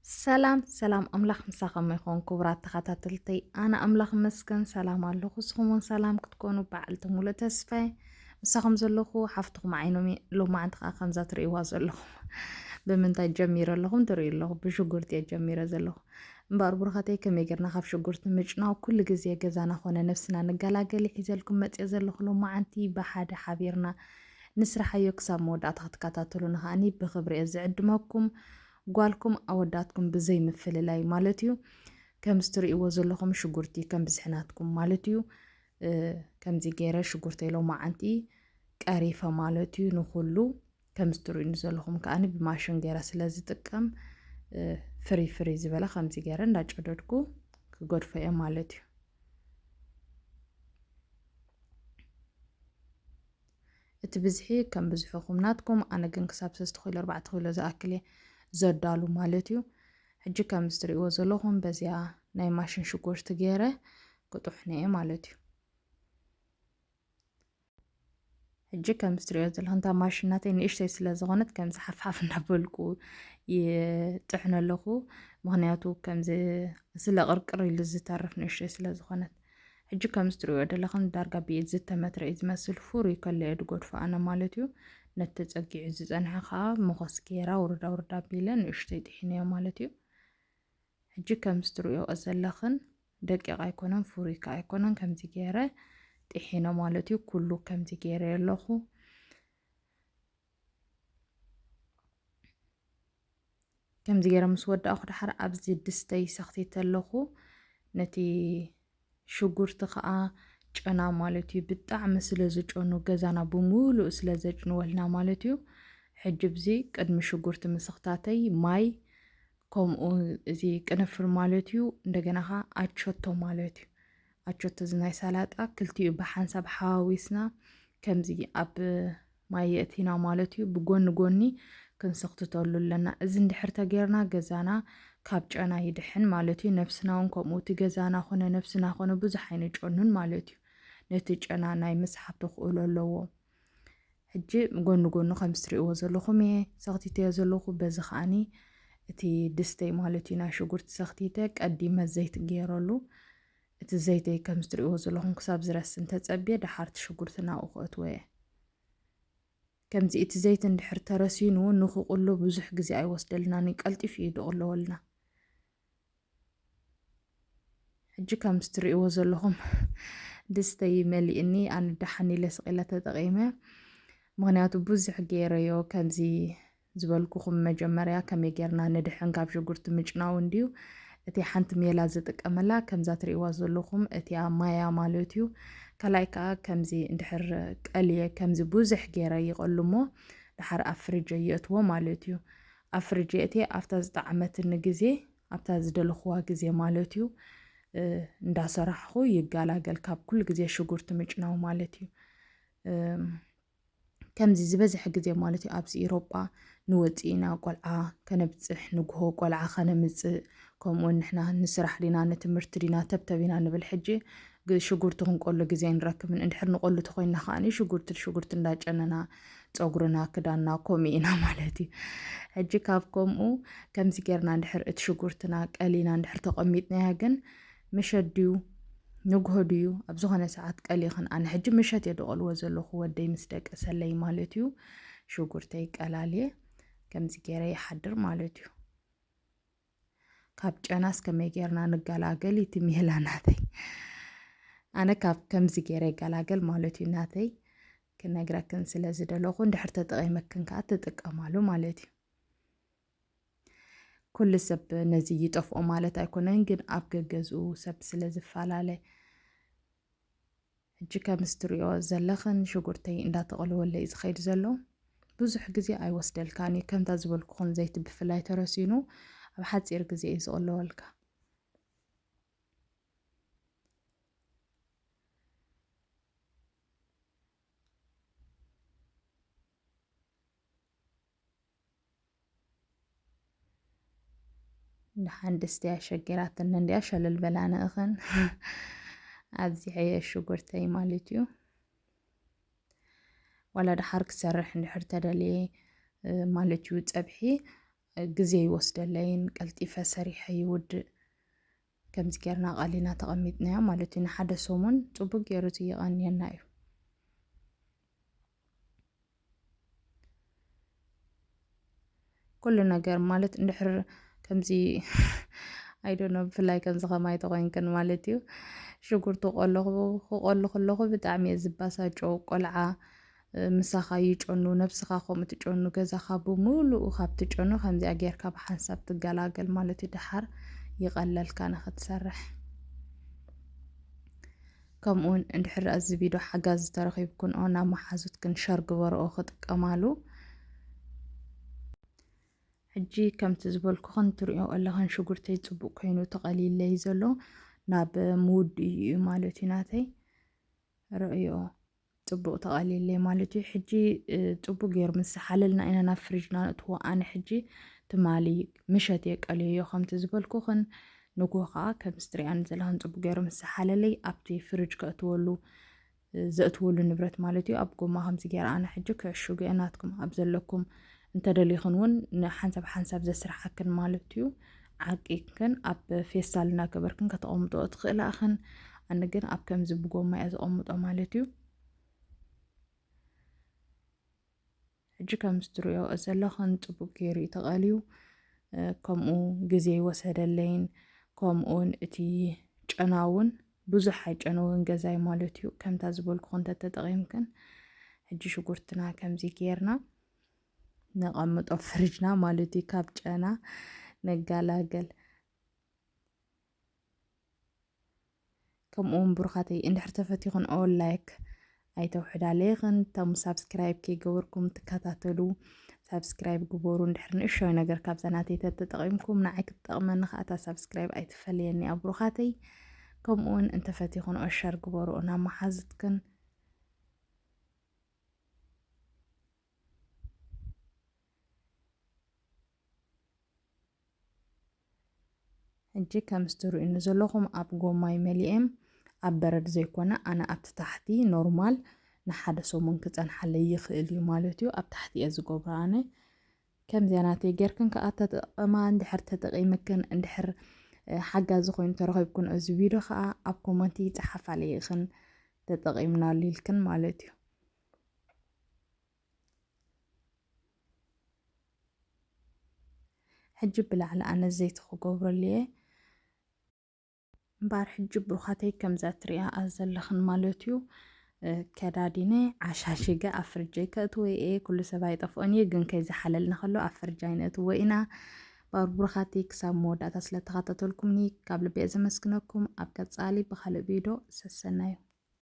ሰላም ሰላም፣ ኣምላኽ ምሳኹም ይኹን ክቡራት ተኸታተልተይ። ኣነ ኣምላኽ መስገን ሰላም ኣለኹ። ንስኹም እውን ሰላም ክትኮኑ በዓልቲ ሙሉእ ተስፋ እየ። ምሳኹም ዘለኹ ሓፍትኹም ዓይኖም እየ። ሎማዓንቲ ከዓ ከምዛ ትርእይዋ ዘለኹም ብምንታይ ጀሚረ ኣለኹም ትርእዩ ኣለኹ፣ ብሽጉርቲ እየ ጀሚረ ዘለኹ። እምበኣር ብሩኻተይ፣ ከመይ ጌርና ካብ ሽጉርቲ ምጭናው? ኩሉ ግዜ ገዛና ኮነ ነብስና ንገላገል እየ ሒዘልኩም መፅየ ዘለኹ። ሎማዓንቲ ብሓደ ሓቢርና ንስራሓዮ። ክሳብ መወዳእታ ክትከታተሉና ከዓኒ ብኽብሪ እየ ዝዕድመኩም። ጓልኩም ኣወዳትኩም ብዘይ ምፍልላይ ማለት እዩ። ከምዚ ትርእይዎ ዘለኹም ሽጉርቲ ከም ብዝሒ ናትኩም ማለት እዩ። እ፣ ከምዚ ገይረ ሽጉርተይ ሎማዓንቲ ቀሪፈ ማለት እዩ። ንኹሉ ከምዚ ትርእዩኒ ዘለኹም ከዓኒ ብማሽን ገይረ ስለ ዝጥቀም፣ እ፣ ፍሪ ፍሪ ዝበለ ከምዚ ገይረ እንዳጨደድኩ ክገድፎ እየ ማለት እዩ። እቲ ብዝሒ ከም ብዝሕኹም ናትኩም፣ ኣነ ግን ክሳብ ሰለስተ ኪሎ ኣርባዕተ ኪሎ ዝኣክል እየ ዘዳሉ ማለት እዩ። ሕጂ ከምዚ ትርእይዎ ዘለኹም በዚኣ ናይ ማሽን ሽጉርቲ ገይረ ክጥሕኖ እየ ማለት እዩ። ሕጂ ከምዚ ትርእዮ ዘለኹም እታ ማሽን ናተይ ንእሽተይ ስለ ዝኾነት ከምዚ ሓፍሓፍ እናበልኩ ይጥሕኖ ኣለኹ። ምኽንያቱ ከምዚ ስለ ቅርቅር ኢሉ ዝተርፍ ንእሽተይ ስለ ዝኾነት። ሕጂ ከምዚ ትርእዮ ዘለኹም ዳርጋ ብኢድ ዝተመትረ እዩ ዝመስል፣ ፍሩይ ከሎ እየ ዝገድፎ ኣነ ማለት እዩ። ነቲ ተጸጊዑ ዝጸንሐ ከዓ መኾስ ገይራ ውርዳ ውርዳ ኣቢለ ንእሽተይ ጥሒነዮ ማለት እዩ። ሕጂ ከምዚ ትርእዮ ዘለኽን ደቂቕ ኣይኮነን፣ ፍሩይ ከዓ ኣይኮነን። ከምዚ ገይረ ጥሒነ ማለት እዩ። ኩሉ ከምዚ ገይረ ኣለኹ። ከምዚ ገይረ ምስ ወዳእኹ ደሓር ኣብዚ ድስተይ ሰኽቲተ ኣለኹ። ነቲ ሽጉርቲ ከዓ ጨና ማለት እዩ። ብጣዕሚ ስለ ዝጨኑ ገዛና ብምሉእ ስለ ዘጭንወልና ማለት እዩ። ሕጂ ብዚ ቅድሚ ሽጉርቲ ምስኽታተይ ማይ ከምኡ እዚ ቅንፍር ማለት እዩ። እንደገና ከዓ ኣቸቶ ማለት እዩ። ኣቸቶ እዚ ናይ ሳላጣ ክልቲኡ ብሓንሳብ ሓዋዊስና ከምዚ ኣብ ማይ የእቲና ማለት እዩ። ብጎኒ ጎኒ ክንሰኽትተሉ ኣለና። እዚ እንድሕር ተጌርና ገዛና ካብ ጨና ይድሕን ማለት እዩ። ነብስና እውን ከምኡ፣ እቲ ገዛና ኮነ ነብስና ኮነ ብዙሕ ኣይንጨኑን ማለት እዩ። ነቲ ጨና ናይ ምስሓብ ተኽእሎ ኣለዎ። ሕጂ ጎኒ ጎኑ ከም እትርእይዎ ዘለኹም እየ ሰኽቲተዮ ዘለኹ። በዚ ከዓኒ እቲ ድስተይ ማለት እዩ ናይ ሽጉርቲ ሰኽቲተ ቀዲመ ዘይቲ ገይረሉ። እቲ ዘይተይ ከም እትርእይዎ ዘለኹም ክሳብ ዝረስን ተጸብየ፣ ደሓር እቲ ሽጉርቲ ናብኡ ከእትዎ እየ። ከምዚ እቲ ዘይቲ እንድሕር ተረሲኑ ንኽቕሎ ብዙሕ ግዜ ኣይወስደልናን እዩ፣ ቀልጢፉ እዩ ዝቕለወልና። ሕጂ ከም እትርእይዎ ዘለኹም ድስተይ መሊእኒ፣ ኣነ ደሓን ኢለ ስቕ ኢለ ተጠቒመ። ምኽንያቱ ብዙሕ ገይረዮ፣ ከምዚ ዝበልኩኹም መጀመርያ ከመይ ጌርና ንድሕን ካብ ሽጉርቲ ምጭናው እንድዩ። እቲ ሓንቲ ሜላ ዝጥቀመላ ከምዛ ትርእይዋ ዘለኹም እቲኣ ማያ ማለት እዩ። ካልኣይ ከኣ ከምዚ እንድሕር ቀልየ ከምዚ ብዙሕ ገይረ ይቐሉ እሞ ደሓር ኣብ ፍሪጅ የእትዎ ማለት እዩ። ኣብ ፍሪጅ የእትየ ኣብታ ዝጠዓመትኒ ግዜ ኣብታ ዝደለኽዋ ግዜ ማለት እዩ፣ እ፣ እንዳሰራሕኹ ይገላገል ካብ ኩሉ ግዜ ሽጉርቲ ምጭናው ማለት እዩ። እም፣ ከምዚ ዝበዝሐ ግዜ ማለት እዩ ኣብዚ ኢሮጳ ንወፅእ ኢና፣ ቆልዓ ከነብፅሕ፣ ንግሆ ቆልዓ ከነምፅእ፣ ከምኡ ንሕና ንስራሕ ዲና ንትምህርቲ ዲና ተብተብ ኢና ንብል። ሕጂ ግ-፣ ሽጉርቲ ክንቆሉ ግዜ ንረክብን፣ እንድሕር ንቆሉ ተኮይንና ከዓኒ ሽጉርቲ ሽጉርቲ እንዳጨነና ፀጉርና ክዳንና ከምኡ ኢና ማለት እዩ። ሕጂ ካብ ከምኡ ከምዚ ጌርና እንድሕር እቲ ሽጉርትና ቀሊና እንድሕር ተቐሚጥናያ ግን ምሸት ድዩ ንግሆ ድዩ ኣብ ዝኾነ ሰዓት ቀሊኽን፣ ኣነ ሕጂ ምሸት እየ ዝቐልዎ ዘለኹ ወደይ ምስ ደቀሰለይ ማለት እዩ። ሽጉርተይ ቀላልየ ከምዚ ጌረ ይሓድር ማለት እዩ። ካብ ጨናስ ከመይ ጌርና ንገላገል እቲ ሜላ ናተይ። ኣነ ካብ ከምዚ ጌረ ይገላገል ማለት እዩ ናተይ ክነግረክን ስለ ዝደለኹ፣ እንድሕር ተጠቒመክን ከኣ ትጥቀማሉ ማለት እዩ። ኩሉ ሰብ ነዚ ይጠፍኦ ማለት ኣይኮነን፣ ግን ኣብ ገገዝኡ ሰብ ስለ ዝፈላለ። ሕጂ ከም እትርእዮ ዘለኽን ሽጉርተይ እንዳተቐለወለይ ዝኸይድ ዘሎ ብዙሕ ግዜ ኣይወስደልካን እዩ። ከምታ ዝበልኩኽን ዘይቲ ብፍላይ ተረሲኑ ኣብ ሓጺር ግዜ እዩ ዝቕለወልካ። ደሓን ድስቲ ኣሸጊራትኒ እንድያ፣ ሸለል በላ ንእኽን። ኣብዚሐየ ሽጉርተይ ማለት እዩ። ዋላ ደሓር ክሰርሕ እንድሕር ተደልየ፣ እ፣ ማለት እዩ፣ ጸብሒ ግዜ ይወስደለይን ቀልጢፈ ሰሪሐ ይውድእ። ከምዚ ጌርና ቃሊና ተቐሚጥናዮ ማለት እዩ። ንሓደ ሰሙን ጽቡቅ ገይሩ እቲ የቐንየና እዩ። ኩሉ ነገር ማለት እንድሕር ከምዚ I don't know፣ ብፍላይ ከምዚ ከማይ ተኾይንክን ማለት እዩ። ሽጉርቲ ቆለኹ ክቆሉ ከለኹ ብጣዕሚ እየ ዝባሳጮ። ቆልዓ ምሳኻ ይጨኑ፣ ነብስኻ ከምኡ ትጨኑ፣ ገዛኻ ብምሉኡ ካብ ትጨኑ ከምዚኣ ጌርካ ብሓንሳብ ትገላገል ማለት እዩ። ደሓር ይቐለልካ ንኽትሰርሕ። ከምኡውን እንድሕር እዚ ቪድዮ ሓጋዚ ተረኺብኩንኦ ናብ መሓዙትክን ሸር ግበርኦ ክጥቀማሉ። ሕጂ ከምቲ ዝበልኩኽን ትሪኦ ኣለኽን ሽጉርተይ ጽቡቅ ኮይኑ ተቐሊለይ ዘሎ ናብ ምውድኡ እዩ ማለት እዩ ናተይ። ረእዮ ጽቡቅ ተቐሊለይ ማለት እዩ። ሕጂ ጽቡቅ ገይሩ ምስ ሓለልና ኢና ናብ ፍሪጅና ነእትዎ። ኣነ ሕጂ ትማሊ ምሸት እየ ቀልየዮ ከምቲ ዝበልኩኽን ንግሆ ከዓ ከምዚ ትሪኣኒ ዘለኽን ጽቡቅ ገይሩ ምስ ሓለለይ ኣብቲ ፍሪጅ ከእትወሉ ዘእትወሉ ንብረት ማለት እዩ። ኣብ ጎማ ከምዚ ገይረ ኣነ ሕጂ ክዕሽጉ እየ። ናትኩም ኣብ ዘለኩም እንተደሊኽን እውን ንሓንሳብ ሓንሳብ ዘስርሓክን ማለት እዩ። ዓቂክን ኣብ ፌስታል እናገበርክን ከተቐምጦ ትኽእላ እኽን። ኣነ ግን ኣብ ከምዚ ብጎማ እየ ዘቐምጦ ማለት እዩ። ሕጂ ከም ዝትሪኦ ዘለኽን ጽቡቅ ገይሩ እዩ ተቐልዩ። ከምኡ ግዜ ይወሰደለይን ከምኡውን እቲ ጨና እውን ብዙሕ ኣይጨነውን ገዛይ ማለት እዩ። ከምታ ዝበልኩኽን ተተጠቒምክን ሕጂ ሽጉርትና ከምዚ ጌርና ነቐምጦ ፍሪጅና ማለት እዩ። ካብ ጨና ንገላገል። ከምኡውን ብሩኻተይ እንድሕር ተፈቲኹን ኦል ላይክ ኣይተውሕዳለይኽን። እቶም ሳብስክራይብ ከይገበርኩም ትከታተሉ ሳብስክራይብ ግበሩ። እንድሕር ንእሽቶይ ነገር ካብዛ ናተይ ተተጠቒምኩም ንዓይ ክትጠቕመኒ ከኣታ ሳብስክራይብ ኣይትፈለየኒ ኣብ ብሩኻተይ። ከምኡውን እንተፈቲኹን ኦል ሸር ግበሩ ናብ መሓዝትክን። ሕጂ ከምዚ ትርእዩኒ ዘለኹም ኣብ ጎማይ መሊኤም ኣብ በረድ ዘይኮነ ኣነ ኣብቲ ታሕቲ ኖርማል ንሓደ ሰሙን ክጸንሓለይ ይኽእል እዩ ማለት እዩ። ኣብ ታሕቲ እየ ዝገብሮ ኣነ። ከምዚኣ ናተይ ጌርክን ከኣ ተጠቐማ። እንድሕር ተጠቒምክን እንድሕር ሓጋዚ ኮይኑ ተረኺብክን እዚ ቪድዮ ከኣ ኣብ ኮመንቲ ይጸሓፋለይ ኢኽን ተጠቒምናሉ ኢልክን ማለት እዩ። ሕጂ ብላዕሊ ኣነ ዘይቲ ክገብረሉ እየ። እምበኣር ሕጂ ብሩኻተይ ከምዛ ትሪኣ ዘለኽን ማለት እዩ። ከዳዲነ ዓሻሽገ ኣብ ፍርጀይ ከእትወ እየ። ኩሉ ሰብ ኣይጠፍኦን እየ፣ ግን ከይዝሓለልና ከሎ ኣብ ፍርጃይ ነእትዎ ኢና። እምበኣር ብሩኻተይ ክሳብ መወዳእታ ስለተኸታተልኩምኒ ካብ ልቢ እየ ዘመስግነኩም። ኣብ ቀጻሊ ብኻልእ ቪድዮ ሰሰናዩ።